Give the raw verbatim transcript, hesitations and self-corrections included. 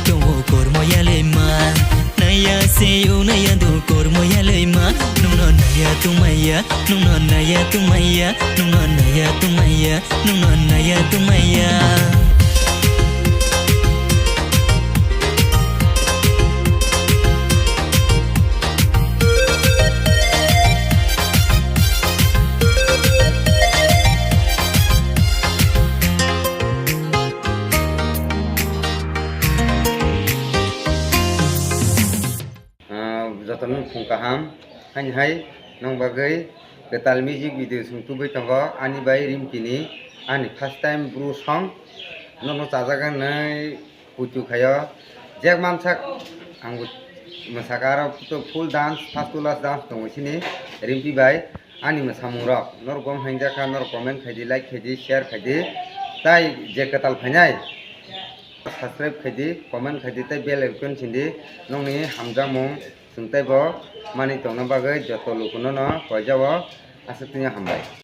Tongo kormo yalai ma, naya se o naya do kormo yalai ma. Nungno naya tumaya, nungno naya tumaya, nungno naya tumaya, nungno naya tumaya. Ah, jotono phung kaham, haini hai nong bagwi kwtal music video chwng tubui tongo, ani bai Rimpi ni, ani first time bru song, nono chajak nai puitu khaio, jek mansak ang bo mwsaka aro to full dance, first to last dance tongo sini Rimpi bai. Ani mwsamung rok norok bo hamjak kha, norok comment khai di, like khai di, share khai di, tai je kwtal phainai subscribe khai di, comment khai di, tai bell icon sindi, nongni hamjakmung chwng teibo manwi tongna bagwi joto lukuno no koijao aswk tini hambai.